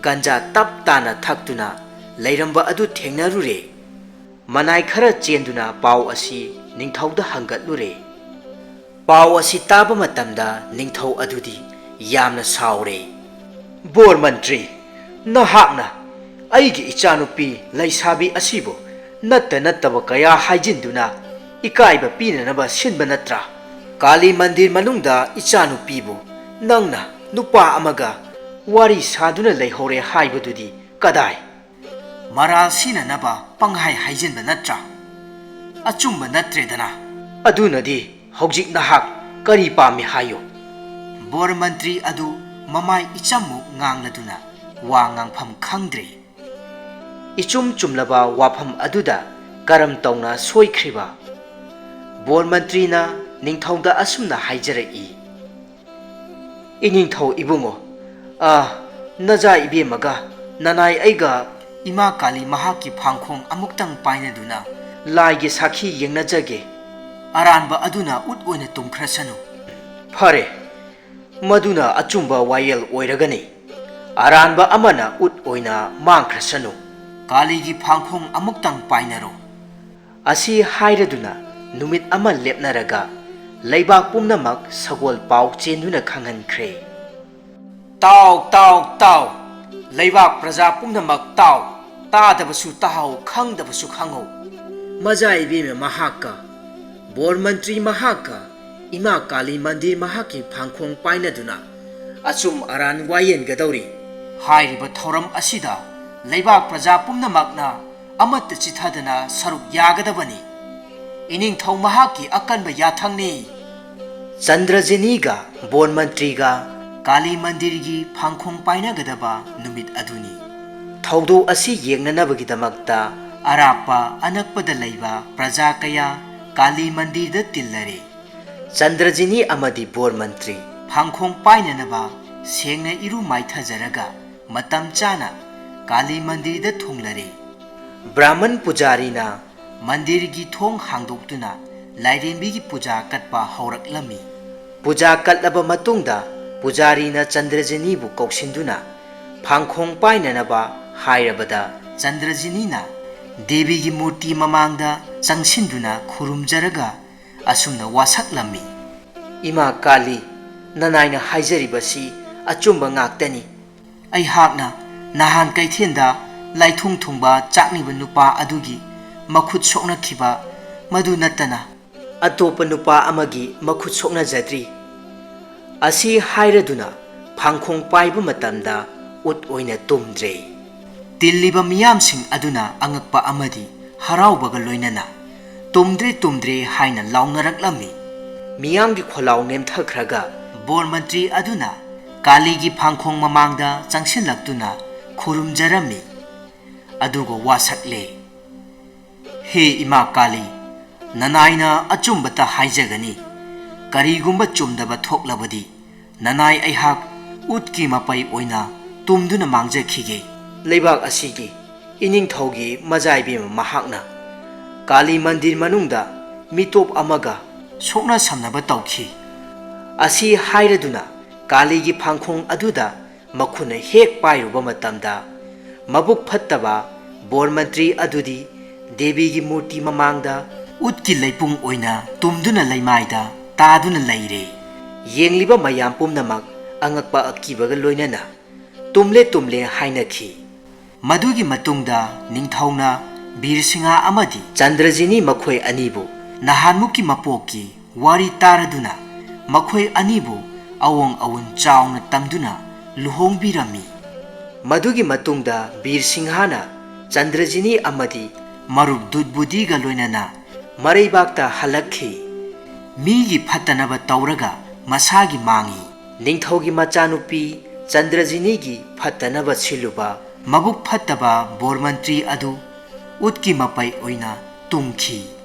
ꯒꯟꯖꯥ ꯇꯞ ꯇꯥꯅ ꯊꯛꯇꯨꯅ ꯂꯩꯔꯝꯕ ꯑꯗꯨ ꯊꯦꯡꯅꯔꯨꯔꯦ꯫ ꯃꯅꯥꯏ ꯈꯔ ꯆꯦꯟꯗꯨꯅ ꯄꯥꯎ ꯑꯁꯤ ꯅꯤꯡꯊꯧꯗ ꯍꯪꯒꯠꯂꯨꯔꯦ꯫ ꯄꯥꯎ ꯑꯁꯤ ꯇꯥꯕ ꯃꯇꯝꯗ ꯅꯤꯡꯊꯧ ꯑꯗꯨꯗꯤ ꯌꯥꯝꯅ ꯁꯥꯎꯔꯦ꯫ "ꯕꯣꯔ ꯃꯟꯇ꯭ꯔꯤ, ꯅꯍꯥꯛꯅ ꯑꯩꯒꯤ ꯏꯆꯥꯅꯨꯄꯤ ꯂꯩꯁꯥꯕꯤ ꯑꯁꯤꯕꯨ ꯅꯠꯇ ꯅꯠꯇꯕ ꯀꯌꯥ ꯍꯥꯏꯖꯤꯟꯗꯨꯅ ꯏꯀꯥꯏꯕ ꯄꯤꯅꯅꯕ ꯁꯤꯟꯕ ꯅꯠꯇ꯭ꯔꯥ? ꯀꯥꯂꯤ ꯃꯟꯗꯤꯔ ꯃꯅꯨꯡꯗ ꯏꯆꯥꯅꯨꯄꯤꯕꯨ ꯅꯪꯅ ꯅꯨꯄꯥ ꯑꯃꯒ ꯋꯥꯔꯤ ꯁꯥꯗꯨꯅ ꯂꯩꯍꯧꯔꯦ ꯍꯥꯏꯕꯗꯨꯗꯤ ꯀꯗꯥꯏ? ꯃꯔꯥꯜ ꯁꯤꯅꯅꯕ ꯄꯪꯍꯥꯏ ꯍꯥꯏꯖꯤꯟꯕ ꯅꯠꯇ꯭ꯔꯥ? ꯑꯆꯨꯝꯕ ꯅꯠꯇ꯭ꯔꯦꯗꯅ?" "ꯑꯗꯨꯅꯗꯤ ꯍꯧꯖꯤꯛ ꯅꯍꯥꯛ ꯀꯔꯤ ꯄꯥꯝꯃꯤ ꯍꯥꯏꯌꯨ?" ꯕꯣꯔ ꯃꯟꯇ꯭ꯔꯤ ꯑꯗꯨ ꯃꯃꯥꯏ ꯏꯆꯝꯃꯨꯛ ꯉꯥꯡꯂꯗꯨꯅ ꯋꯥ ꯉꯥꯡꯐꯝ ꯈꯪꯗ꯭ꯔꯦ꯫ ꯏꯆꯨꯝ ꯆꯨꯝꯂꯕ ꯋꯥꯐꯝ ꯑꯗꯨꯗ ꯀꯔꯝ ꯇꯧꯅ ꯁꯣꯏꯈ꯭ꯔꯤꯕ? ꯕꯣꯔ ꯃꯟꯇ꯭ꯔꯤꯅ ꯅꯤꯡꯊꯧꯗ ꯑꯁꯨꯝꯅ ꯍꯥꯏꯖꯔꯛꯏ, "ꯏꯅꯤꯡꯊꯧ ꯏꯕꯨꯡꯉꯣ, ꯑ, ꯅꯖꯥ ꯏꯕꯦꯝꯃꯒ ꯅꯅꯥꯏ ꯑꯩꯒ ꯏꯃꯥ ꯀꯥꯂꯤ ꯃꯍꯥꯛꯀꯤ ꯐꯥꯡꯈꯣꯡ ꯑꯃꯨꯛꯇꯪ ꯄꯥꯏꯅꯗꯨꯅ ꯂꯥꯏꯒꯤ ꯁꯥꯈꯤ ꯌꯦꯡꯅꯖꯒꯦ꯫ ꯑꯔꯥꯟꯕ ꯑꯗꯨꯅ ꯎꯠ ꯑꯣꯏꯅ ꯇꯨꯝꯈ꯭ꯔꯁꯅꯨ꯫" "ꯐꯔꯦ, ꯃꯗꯨꯅ ꯑꯆꯨꯝꯕ ꯋꯥꯌꯦꯜ ꯑꯣꯏꯔꯒꯅꯤ꯫ ꯑꯔꯥꯟꯕ ꯑꯃꯅ ꯎꯠ ꯑꯣꯏꯅ ꯃꯥꯡꯈ꯭ꯔꯁꯅꯨ꯫ ꯀꯥꯂꯤꯒꯤ ꯐꯥꯡꯈꯣꯡ ꯑꯃꯨꯛꯇꯪ ꯄꯥꯏꯅꯔꯣ꯫" ꯑꯁꯤ ꯍꯥꯏꯔꯗꯨꯅ ꯅꯨꯃꯤꯠ ꯑꯃ ꯂꯦꯞꯅꯔꯒ ꯂꯩꯕꯥꯛ ꯄꯨꯝꯅꯃꯛ ꯁꯒꯣꯜ ꯄꯥꯎ ꯆꯦꯟꯗꯨꯅ ꯈꯪꯍꯟꯈ꯭ꯔꯦ꯫ "ꯇꯥꯎ, ꯇꯥꯎ, ꯇꯥꯎ! ꯂꯩꯕꯥꯛ ꯄ꯭ꯔꯖꯥ ꯄꯨꯝꯅꯃꯛ ꯇꯥꯎ! ꯇꯥꯗꯕꯁꯨ ꯇꯥꯍꯧ, ꯈꯪꯗꯕꯁꯨ ꯈꯪꯍꯧ꯫ ꯃꯖꯥ ꯏꯕꯦꯝꯃ ꯃꯍꯥꯛꯀ, ꯕꯣꯔ ꯃꯟꯇ꯭ꯔꯤ ꯃꯍꯥꯛꯀ, ꯏꯃꯥ ꯀꯥꯂꯤ ꯃꯟꯗꯤꯔ ꯃꯍꯥꯛꯀꯤ ꯐꯥꯡꯈꯣꯡ ꯄꯥꯏꯅꯗꯨꯅ ꯑꯆꯨꯝ ꯑꯔꯥꯟ ꯋꯥꯌꯦꯟꯒꯗꯧꯔꯤ꯫ ꯍꯥꯏꯔꯤꯕ ꯊꯧꯔꯝ ꯑꯁꯤꯗ ꯂꯩꯕꯥꯛ ꯄ꯭ꯔꯖꯥ ꯄꯨꯝꯅꯃꯛꯅ ꯑꯃꯠꯇ ꯆꯤꯊꯗꯅ ꯁꯔꯨꯛ ꯌꯥꯒꯗꯕꯅꯤ꯫ ꯏꯅꯤꯡꯊꯧ ꯃꯍꯥꯛꯀꯤ ꯑꯀꯟꯕ ꯌꯥꯊꯪꯅꯤ꯫" ꯆꯟꯗ꯭ꯔꯖꯤꯅꯤꯒ ꯕꯣꯟ ꯃꯟꯇ꯭ꯔꯤꯒ ꯀꯥꯂꯤ ꯃꯟꯗꯤꯔꯒꯤ ꯐꯥꯡꯈꯣꯡ ꯄꯥꯏꯅꯒꯗꯕ ꯅꯨꯃꯤꯠ ꯑꯗꯨꯅꯤ꯫ ꯊꯧꯗꯣꯛ ꯑꯁꯤ ꯌꯦꯡꯅꯅꯕꯒꯤꯗꯃꯛꯇ ꯑꯔꯥꯞꯄ ꯑꯅꯛꯄꯗ ꯂꯩꯕ ꯄ꯭ꯔꯖꯥ ꯀꯌꯥ ꯀꯥꯂꯤ ꯃꯟꯗꯤꯔꯗ ꯇꯤꯜꯂꯔꯦ꯫ ꯆꯟꯗ꯭ꯔꯖꯤꯅꯤ ꯑꯃꯗꯤ ꯕꯣꯔ ꯃꯟꯇ꯭ꯔꯤ ꯐꯥꯡꯈꯣꯡ ꯄꯥꯏꯅꯅꯕ ꯁꯦꯡꯅ ꯏꯔꯨ ꯃꯥꯏꯊꯖꯔꯒ ꯃꯇꯝ ꯆꯥꯅ ꯀꯥꯂꯤ ꯃꯟꯗꯤꯔꯗ ꯊꯨꯡꯂꯔꯦ꯫ ꯕ꯭ꯔꯥꯍꯃꯟ ꯄꯨꯖꯥꯔꯤꯅ ꯃꯟꯗꯤꯔꯒꯤ ꯊꯣꯡ ꯍꯥꯡꯗꯣꯛꯇꯨꯅ ꯂꯥꯏꯔꯦꯝꯕꯤꯒꯤ ꯄꯨꯖꯥ ꯀꯠꯄ ꯍꯧꯔꯛꯂꯝꯃꯤ꯫ ꯄꯨꯖꯥ ꯀꯠꯂꯕ ꯃꯇꯨꯡꯗ ꯄꯨꯖꯥꯔꯤꯅ ꯆꯟꯗ꯭ꯔꯖꯤꯅꯤꯕꯨ ꯀꯧꯁꯤꯟꯗꯨꯅ ꯐꯥꯡꯈꯣꯡ ꯄꯥꯏꯅꯅꯕ ꯍꯥꯏꯔꯕꯗ, ꯆꯟꯗ꯭ꯔꯖꯤꯅꯤꯅ ꯗꯦꯕꯤꯒꯤ ꯃꯨꯔꯇꯤ ꯃꯃꯥꯡꯗ ꯆꯪꯁꯤꯟꯗꯨꯅ ꯈꯨꯔꯨꯝꯖꯔꯒ ꯑꯁꯨꯝꯅ ꯋꯥꯁꯛꯂꯝꯃꯤ, "ꯏꯃꯥ ꯀꯥꯂꯤ, ꯅꯅꯥꯏꯅ ꯍꯥꯏꯖꯔꯤꯕꯁꯤ ꯑꯆꯨꯝꯕ ꯉꯥꯛꯇꯅꯤ꯫ ꯑꯩꯍꯥꯛꯅ ꯅꯍꯥꯟ ꯀꯩꯊꯦꯜꯗ ꯂꯥꯏꯊꯨꯡ ꯊꯨꯡꯕ ꯆꯥꯛꯅꯤꯕ ꯅꯨꯄꯥ ꯑꯗꯨꯒꯤ ꯃꯈꯨꯠ ꯁꯣꯛꯅꯈꯤꯕ, ꯃꯗꯨ ꯅꯠꯇꯅ ꯑꯇꯣꯞꯄ ꯅꯨꯄꯥ ꯑꯃꯒꯤ ꯃꯈꯨꯠ ꯁꯣꯛꯅꯖꯗ꯭ꯔꯤ"꯫ ꯑꯁꯤ ꯍꯥꯏꯔꯗꯨꯅ ꯐꯥꯡꯈꯣꯡ ꯄꯥꯏꯕ ꯃꯇꯝꯗ ꯎꯠ ꯑꯣꯏꯅ ꯇꯨꯝꯗ꯭ꯔꯦ꯫ ꯇꯤꯜꯂꯤꯕ ꯃꯤꯌꯥꯝꯁꯤꯡ ꯑꯗꯨꯅ ꯑꯉꯛꯄ ꯑꯃꯗꯤ ꯍꯔꯥꯎꯕꯒ ꯂꯣꯏꯅꯅ "ꯇꯨꯝꯗ꯭ꯔꯦ, ꯇꯨꯝꯗ꯭ꯔꯦ" ꯍꯥꯏꯅ ꯂꯥꯎꯅꯔꯛꯂꯝꯃꯤ꯫ ꯃꯤꯌꯥꯝꯒꯤ ꯈꯣꯜꯂꯥꯎ ꯅꯦꯝꯊꯈ꯭ꯔꯒ ꯕꯣꯔ ꯃꯟꯇ꯭ꯔꯤ ꯑꯗꯨꯅ ꯀꯥꯂꯤꯒꯤ ꯐꯥꯡꯈꯣꯡ ꯃꯃꯥꯡꯗ ꯆꯪꯁꯤꯜꯂꯛꯇꯨꯅ ꯈꯨꯔꯨꯝꯖꯔꯝꯃꯤ꯫ ꯑꯗꯨꯒ ꯋꯥꯁꯛꯂꯦ, "ꯍꯦ ꯏꯃꯥ ꯀꯥꯂꯤ, ꯅꯅꯥꯏꯅ ꯑꯆꯨꯝꯕꯇ ꯍꯥꯏꯖꯒꯅꯤ꯫ ꯀꯔꯤꯒꯨꯝꯕ ꯆꯨꯝꯗꯕ ꯊꯣꯛꯂꯕꯗꯤ ꯅꯅꯥꯏ ꯑꯩꯍꯥꯛ ꯎꯠꯀꯤ ꯃꯄꯩ ꯑꯣꯏꯅ ꯇꯨꯝꯗꯨꯅ ꯃꯥꯡꯖꯈꯤꯒꯦ"꯫ ꯂꯩꯕꯥꯛ ꯑꯁꯤꯒꯤ ꯏꯅꯤꯡꯊꯧꯒꯤ ꯃꯖꯥꯏꯕꯦꯝꯃ ꯃꯍꯥꯛꯅ ꯀꯥꯂꯤ ꯃꯟꯗꯤꯔ ꯃꯅꯨꯡꯗ ꯃꯤꯇꯣꯞ ꯑꯃꯒ ꯁꯣꯛꯅ ꯁꯝꯅꯕ ꯇꯧꯈꯤ꯫ ꯑꯁꯤ ꯍꯥꯏꯔꯗꯨꯅ ꯀꯥꯂꯤꯒꯤ ꯐꯥꯡꯈꯣꯡ ꯑꯗꯨꯗ ꯃꯈꯨꯠꯅ ꯍꯦꯛ ꯄꯥꯏꯔꯨꯕ ꯃꯇꯝꯗ, ꯃꯕꯨꯛ ꯐꯠꯇꯕ ꯕꯣꯔ ꯃꯟꯇ꯭ꯔꯤ ꯑꯗꯨꯗꯤ ꯗꯦꯕꯤꯒꯤ ꯃꯨꯔꯇꯤ ꯃꯃꯥꯡꯗ ꯎꯠꯀꯤ ꯂꯩꯄꯨꯡ ꯑꯣꯏꯅ ꯇꯨꯝꯗꯨꯅ ꯂꯩꯃꯥꯏꯗ ꯇꯥꯗꯨꯅ ꯂꯩꯔꯦ꯫ ꯌꯦꯡꯂꯤꯕ ꯃꯌꯥꯝ ꯄꯨꯝꯅꯃꯛ ꯑꯉꯛꯄ ꯑꯀꯤꯕꯒ ꯂꯣꯏꯅꯅ "ꯇꯨꯝꯂꯦ, ꯇꯨꯝꯂꯦ" ꯍꯥꯏꯅꯈꯤ꯫ ꯃꯗꯨꯒꯤ ꯃꯇꯨꯡꯗ ꯅꯤꯡꯊꯧꯅ ꯕꯤꯔ ꯁꯤꯡꯍ ꯑꯃꯗꯤ ꯆꯟꯗ꯭ꯔꯖꯤꯅꯤ ꯃꯈꯣꯏ ꯑꯅꯤꯕꯨ ꯅꯍꯥꯟꯃꯨꯛꯀꯤ ꯃꯄꯣꯛꯀꯤ ꯋꯥꯔꯤ ꯇꯥꯔꯗꯨꯅ ꯃꯈꯣꯏ ꯑꯅꯤꯕꯨ ꯑꯑꯣꯡ ꯑꯑꯣꯟ ꯆꯥꯎꯅ ꯇꯝꯗꯨꯅ ꯂꯨꯍꯣꯡꯕꯤꯔꯝꯃꯤ꯫ ꯃꯗꯨꯒꯤ ꯃꯇꯨꯡꯗ ꯕꯤꯔ ꯁꯤꯡꯍꯅ ꯆꯟꯗ꯭ꯔꯖꯤꯅꯤ ꯑꯃꯗꯤ ꯃꯔꯨꯞ ꯗꯨꯠꯕꯨꯗꯤꯒ ꯂꯣꯏꯅꯅ ꯃꯔꯩꯕꯥꯛꯇ ꯍꯜꯂꯛꯈꯤ꯫ ꯃꯤꯒꯤ ꯐꯠꯇꯅꯕ ꯇꯧꯔꯒ ꯃꯁꯥꯒꯤ ꯃꯥꯡꯏ꯫ ꯅꯤꯡꯊꯧꯒꯤ ꯃꯆꯥꯅꯨꯄꯤ ꯆꯟꯗ꯭ꯔꯖꯤꯅꯤꯒꯤ ꯐꯠꯇꯅꯕ ꯁꯤꯜꯂꯨꯕ ꯃꯕꯨꯛ ꯐꯠꯇꯕ ꯕꯣꯔ ꯃꯟꯇ꯭ꯔꯤ ꯑꯗꯨ ꯎꯠꯀꯤ ꯃꯄꯩ ꯑꯣꯏꯅ ꯇꯨꯝꯈꯤ꯫